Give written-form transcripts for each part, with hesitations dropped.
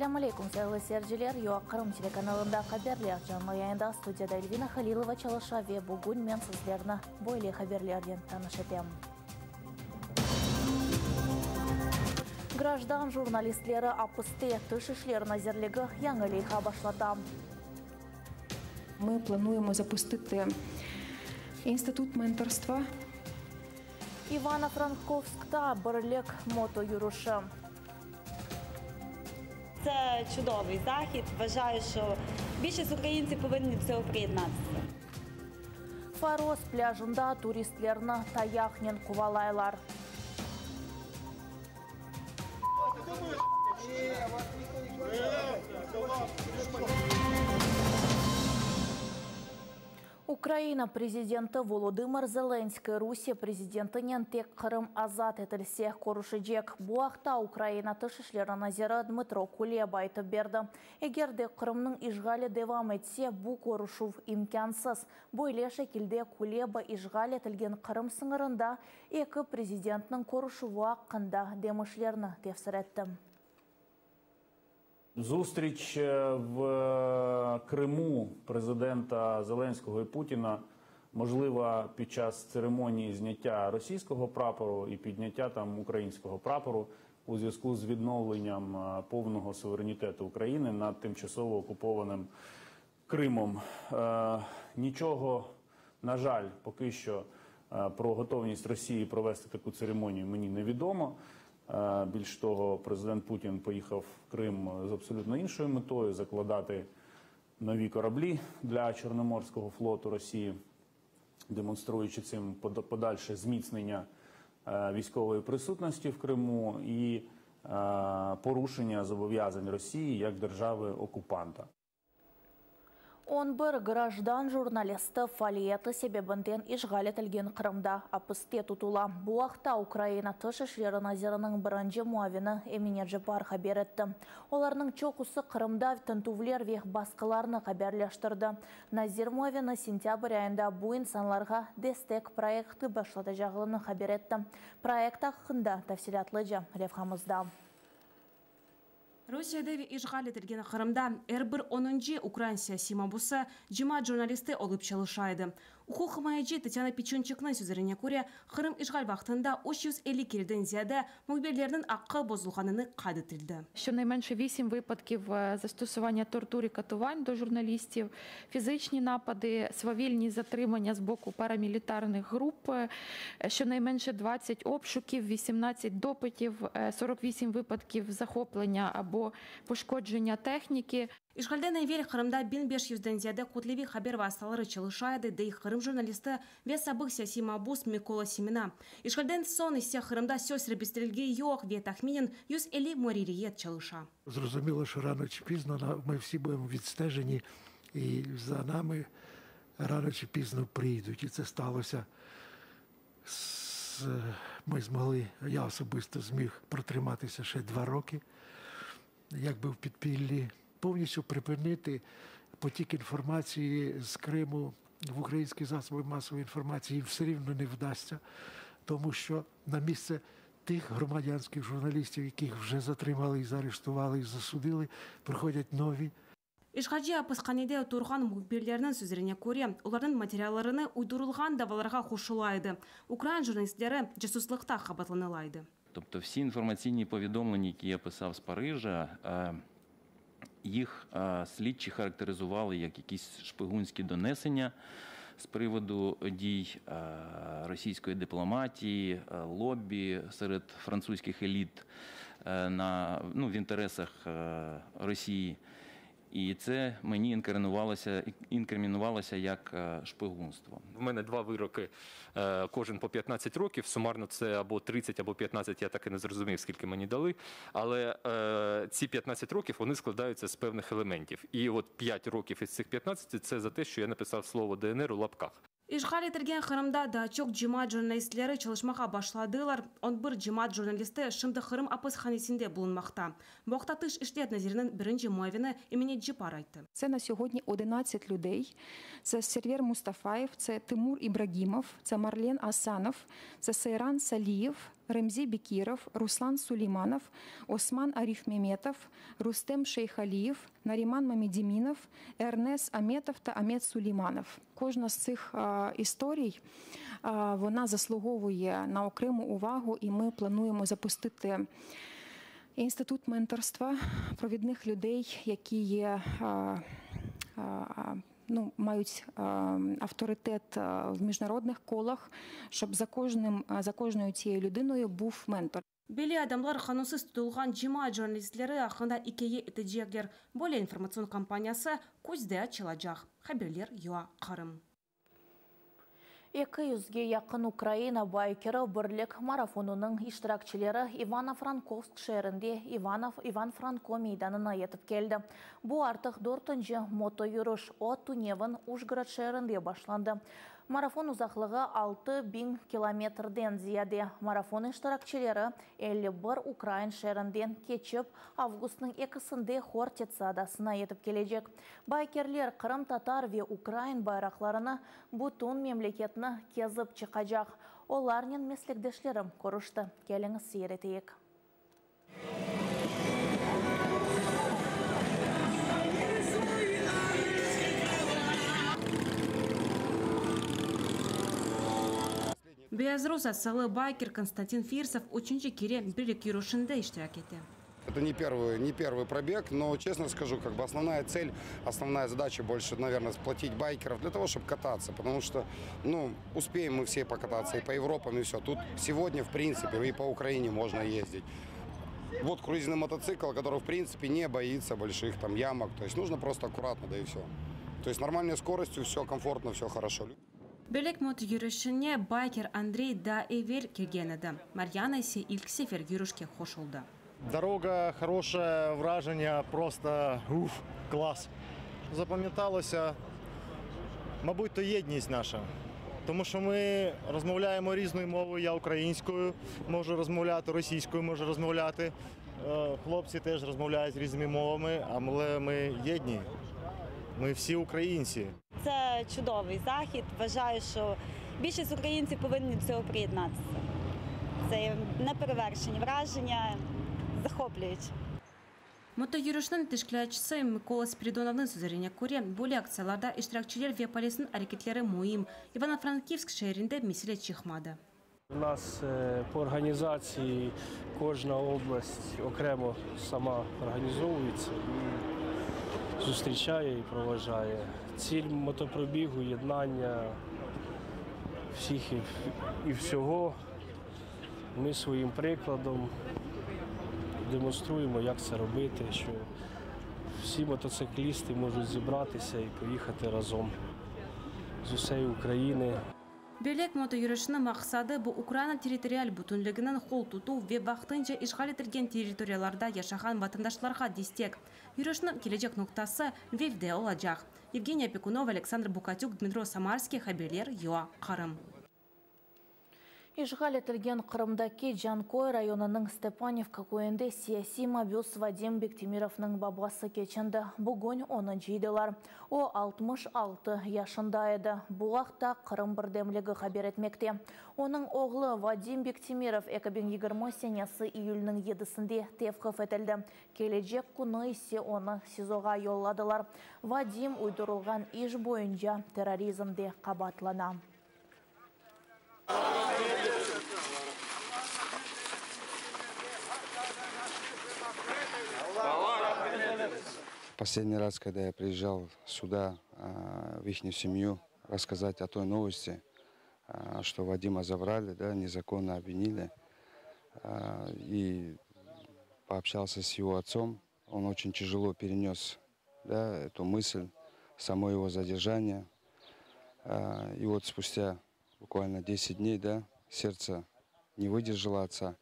Selâm aleyküm, sayğılı seyirciler! UA Qırım telekanalında haberler canlı yayında, studiyada Elvina Halilova çalışa ve bugün men sizlerni böyle haberlernen tanış etem. Grajdan jurnalistleri apiste, Tış işler nazirligi yañı leyha başlata. Mı planuyemo zapustiti institut mentorstva. İvano-Frankovskta Birlik moto yürüşi. Це чудовий захід. Вважаю, що більшість українців повинні до цього приєднатися. Foros plâjında turistlerni tayaqnen quvalaylar. Ukraina prezidenti Volodımır Zelenskıy Rusiye prezidentinen tek Qırım azat etilse körüşecek. Bu aqta Ukraina Tış işleri naziri Dmıtro Kuleba aytıp berdi. Eger de Qırımnıñ işğali devam etse, bu körüşüv imkânsız. Böyle şekilde Kuleba işğal etilgen Qırım sıñırında eki prezidentniñ körüşüvi aqqında demişlerni tefsir etti. Зустріч в Криму президента Зеленського і Путіна можлива під час церемонії зняття російського прапору і підняття там українського прапору у зв'язку з відновленням повного суверенітету України над тимчасово окупованим Кримом. Нічого, на жаль, поки що про готовність Росії провести таку церемонію мені невідомо. Більш того, президент Путін поїхав в Крим з абсолютно іншою метою – закладати нові кораблі для Чорноморського флоту Росії, демонструючи цим подальше зміцнення військової присутності в Криму і порушення зобов'язань Росії як держави-окупанта. 11 grajdan jurnalisti faaliyeti sebebinden işğal etilgen Qırımda apiste tutula. Bu aqta Ukraina Tış işleri naziriniñ birinci muavini Emine Ceppar haber etti. Olarnıñ çoqusı Qırımda tintüvler ve basqılarnı haberleştirdi. Nazir muavini sentâbr ayında bu insanlarğa destek proyekti başlatacağını haber etti. Proyekt aqqında tafsilâtlıca levhamızda. Rusiyede ve işğal etilgen Qırımda er bir onuncı ukrain siyasiy mabusı cemaat jurnalisti olıp çalışa edi. Uquq imayeci Tatyana Peçonçıknıñ sözlerine köre, Qırım işğal vaqtında 350 kereden ziyade mühbirlerniñ aqqı bozulğanını qayd etildi. Щонайменше вісім випадків застосування тортур і катувань до журналістів, фізичні напади, свавільні затримання з боку парамілітарних груп, щонайменше 20 обшуків, 18 допитів, 48 випадків захоплення або пошкодження техніки. İşğalden evel Qırımda 1500-den ziyade kütleviy haber vastaları çalışa edi, dey Qırım jurnalisti ve sabıq siyasiy mabus Mikola Semena. İşğalden soñ ise Qırımda söz serbestligi yoq ve tahminen 150 muarririyet çalışa. Зрозуміло, що рано чи пізно ми всі будемо відстежені, і за нами рано чи пізно прийдуть. І це сталося. Ми змогли, я особисто зміг протриматися ще 2 роки, якби в підпіллі, повністю припинити потік інформації з Криму в українські засоби масової інформації все рівно не вдасться, тому що на місце тих громадянських журналістів, яких вже затримали і заарештували, і засудили, приходять нові. İşğalci apishanede oturğan mühbirlerniñ sözlerine köre, olarnıñ materiallarını uydurılğan davalarğa qoşula edi. Ukrain jurnalistleri casuslıqta qabaatlanıla edi. Тобто всі інформаційні повідомлення, які я писав з Парижа, їх слідчі характеризували як якісь шпигунські донесення з приводу дій російської дипломатії, лобі серед французьких еліт в інтересах Росії. І це мені інкримінувалося як шпигунство. В мене 2 вироки, кожен по 15 років, сумарно це або 30, або 15, я так і не зрозумів, скільки мені дали. Але ці 15 років, вони складаються з певних елементів. І от 5 років із цих 15 – це за те, що я написав слово ДНР у лапках. İşğal etilgen Qırımda daa çoq cemaat jurnalistleri çalışmağa başladılar. 11 cemaat jurnalisti şimdi Qırım apishanesinde bulunmaqta. Bu aqta Tış işler naziriniñ birinci muavini Emine Ceppar ayttı. Це на сьогодні 11 людей. Це Сервер Мустафаєв, це Тимур Ібрагімов, це Марлен Асанов, це Сейран Салієв, Remzi Bekirov, Ruslan Suleymanov, Osman Arifmemetov, Rustem Şeyhaliyev, Nariman Mamedeminov, Ernes Ametov та Amet Suleymanov. Кожна з цих історій, вона заслуговує на окрему увагу, і ми плануємо запустити інститут менторства провідних людей, які є, ну, мають авторитет в міжнародних колах, щоб за кожною цією людиною був ментор. Belli adamlar qanunsız tutulğan cemaat jurnalistleri aqqında ikâye etecekler. Böyle informatsion kampaniyası küzde açılacaq. Haberler, UA, Qırım. 200-ge yaqın Ukraina baykeri Birlik marafonınıñ iştirakçileri İvano-Frankovsk şeerinde İvanov İvan Franko meydanına yetip keldi. Bu artıq dörtünci motoyürüş. O, tünevin Ujgorod şeerinde başlandı. Marafon uzaqlığı 6000 kilometrden ziyade. Marafon iştirakçileri 51 ukrain şeerinden keçip, avgustnıñ ekisinde Hortitsa adasına yetip kelecek. Baykerler qırımtatar ve ukrain bayraqlarını bütün memleketni kezip çıqacaq. Olarnen meslekdeşlerim körüşti. Keliñiz seyir eteyik. Beyazrus asıllı bayker Konstantin Firsov üçünci kere Birlik yürüşinde iştirak ete. Это не первый, не первый пробег, но, честно скажу, как бы основная цель, основная задача больше, наверное, сплотить байкеров для того, чтобы кататься, потому что, ну, успеем мы все покататься и по Европам, и все. Тут сегодня, в принципе, и по Украине можно ездить. Вот круизный мотоцикл, который, в принципе, не боится больших там ямок, то есть нужно просто аккуратно, да и все. То есть нормальной скоростью, все комфортно, все хорошо. Birlik motoyürüşine bayker Andrey daa evel kelgen edi. Maryana ise ilk sefer yürüşke qoşuldı. Дорога хорошая, враження просто уф, клас. Запам'яталося, мабуть, то єдність наша. Тому що ми розмовляємо різною мовою, я українською можу розмовляти, російською можу розмовляти. Хлопці теж розмовляють різними мовами, але ми єдні. Ми всі українці. Це чудовий захід. Вважаю, що більшість українців повинні до цього приєднатися. Це неперевершені враження, захоплюючі. Motoyürüşniñ teşkilâtçısı Mıkola Spiridonovnıñ sözlerine köre, böyle aktsiyalarda iştirakçiler ve polisniñ areketleri müim. İvano-Frankivsk şeerinde mesele çıqmadı. У нас по організації кожна область окремо сама організовується і зустрічає і проводжає. Ціль мотопробігу – єднання всіх і всього. Ми своїм прикладом демонструємо, як це робити, що всі мотоциклісти можуть зібратися і поїхати разом з усієї України. Birlik motoyürüşiniñ maqsadı bu Ukraina territorial bütünliginiñ qol tutuv ve vaqtınca işğal etilgen territoriyalarda yaşağan vatandaşlarğa destek. Yürüşniñ kelecek noqtası Lvivde olacaq. Yevgeniya Pekunova, Aleksandr Bukatük, Dmitro Samarskiy, haberler, UA, Qırım. İşğal etilgen Qırımdaki Canköy rayonınıñ Stepanivka köyünde siyasiy mabüs Vadim Bektemirovnıñ babası keçindi. Bugün onı cıydılar. O, 66 yaşında edi. Bu aqta Qırım birdemligi haber etmekte. Onıñ oğlu Vadim Bektemirov 2020 senesi iyülniñ yedisinde tevqif etildi. Kelecek künü ise onı SİZOğa yolladılar. Vadim uydurılğan iş boyunca terrorizmde qabaatlana. Последний раз, когда я приезжал сюда, в их семью, рассказать о той новости, что Вадима забрали, да, незаконно обвинили, и пообщался с его отцом, он очень тяжело перенес, да, эту мысль, само его задержание. И вот спустя буквально 10 дней, да, сердце не выдержало отца,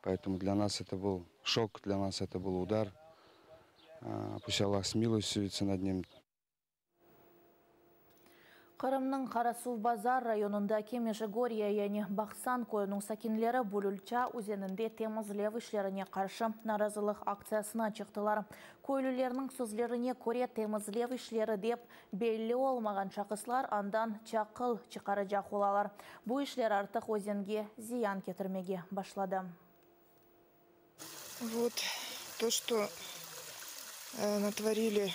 поэтому для нас это был шок, для нас это был удар. Пусть Аллах смилуется над ним. Qırımnıñ Qarasuvbazar rayonındaki Mejigorye, yani Baqsan köyüniñ sakinleri Burulça özeninde temizlev işlerine qarşı narazılıq aktsiyasına çıqtılar. Köylülerniñ sözlerine köre, temizlev işleri dep belli olmağan şahıslar andan çaqıl çıqaracaq olalar. Bu işler artıq özenge ziyan ketirmege başladı. Вот то, что э, натворили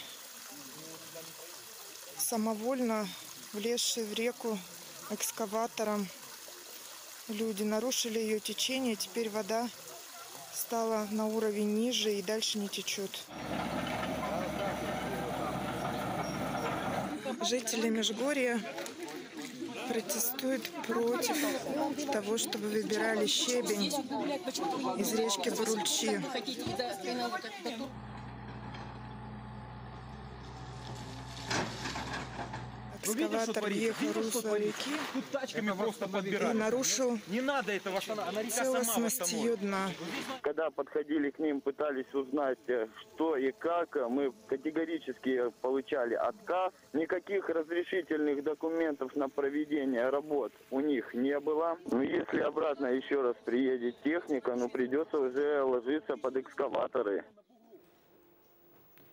самовольно влезшие в реку экскаватором люди, нарушили ее течение, теперь вода стала на уровень ниже и дальше не течет. Жители Межгорья протестуют против того, чтобы выбирали щебень из речки Бурульчи. Экскаватор въехал в русло реки Тут тачками просто и подбирали. нарушил Не надо этого, она река сама целостность восстановит. ее дна. Когда подходили к ним, пытались узнать, э, что и как, э, мы категорически получали отказ. Никаких разрешительных документов на проведение работ у них не было. Но если обратно еще раз приедет техника, ну придется уже ложиться под экскаваторы.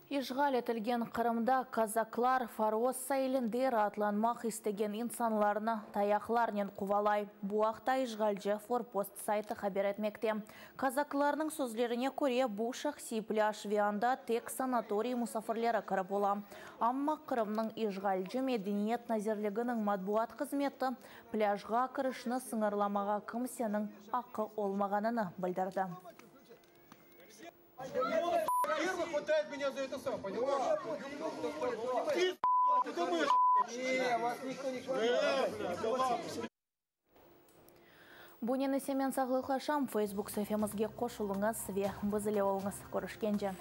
İşğal etilgen Qırımda kazaklar Foros sailinde raatlanmaq istegen insanlarnı tayaqlarnen quvalay. Bu aqta işğalci Forpost saytı haber etmekte. Kazaklarnıñ sözlerine köre, bu şahsiy plâj ve anda tek sanatoriy musafirleri kirip ola. Amma Qırımnıñ işğalci Medeniyet nazirliginiñ matbuat hızmeti plâjğa kirişni sıñırlamağa kimseniñ aqqı olmağanını bildirdi. Первый хватает меня за это сам, понимаешь? Ты, ты думаешь? Не, вас никто не хватает. Bunen ise men sağlıqlaşam. Facebook saifemizge qoşulıñız ve biz ile oluñız. Körüşkence.